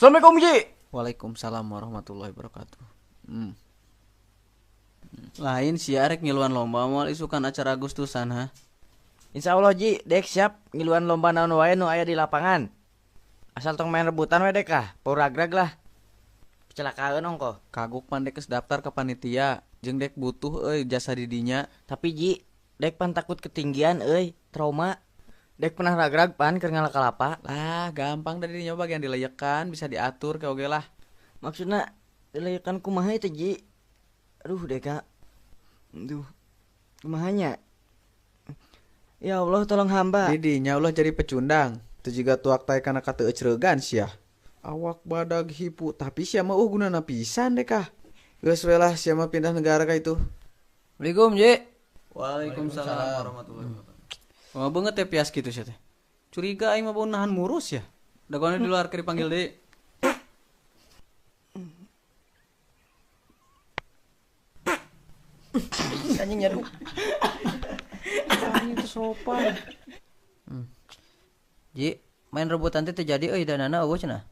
Assalamualaikum Ji. Waalaikumsalam warahmatullahi wabarakatuh. Lain sia rek ngiluan lomba moal isukan acara Agustusan ha. Insya Allah Ji, dek siap ngiluan lomba naon wae nu aya di lapangan. Asal tong main rebutan we dek ah, puragrag lah. Kecelakaan ongko. Kagok pan dek geus daftar ke panitia, jeung dek butuh euy jasa didinya. Tapi Ji, dek pan takut ketinggian euy, trauma. Dek pernah ragrag pan keur ngala kalapa. Lah, gampang dari dinya bagian dileyekan bisa diatur ke oge lah. Maksudna dileyekan kumaha itu Ji? Aduh dek. Aduh. Kumahanya? Ya Allah tolong hamba. Didinya ulah jadi pecundang. Teu jiga tuak tae kana kateucreugan sia. Awak badag hipu tapi sia mah gunana pisan dek ah. Geus we lah sia mah pindah negara ka itu. Assalamualaikum Ji. Waalaikumsalam warahmatullahi wabarakatuh. Oh banget ya pias gitu sih teh. Curiga aing mah bau nahan murus ya. Dagoan di luar keur dipanggil deui. Anjing nyaduk. Anjing itu sopan. Ji, main rebutan teh jadi euy danana eueuh cenah.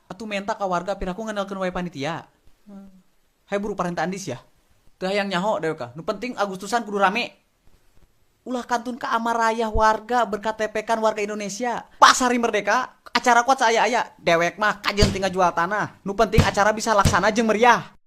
Atuh menta ka warga piraku ngandelkeun wae panitia. Hayu buru parenta Andis ya. Teu hayang nyaho dewek ka. Nu penting Agustusan kudu rame. Ulah kantun ka amarayah warga berKTP-kan warga Indonesia. Pas hari merdeka, acara kuat saaya-aya. Dewek mah kajeun tinggal jual tanah. Nu penting acara bisa laksana jeung meriah.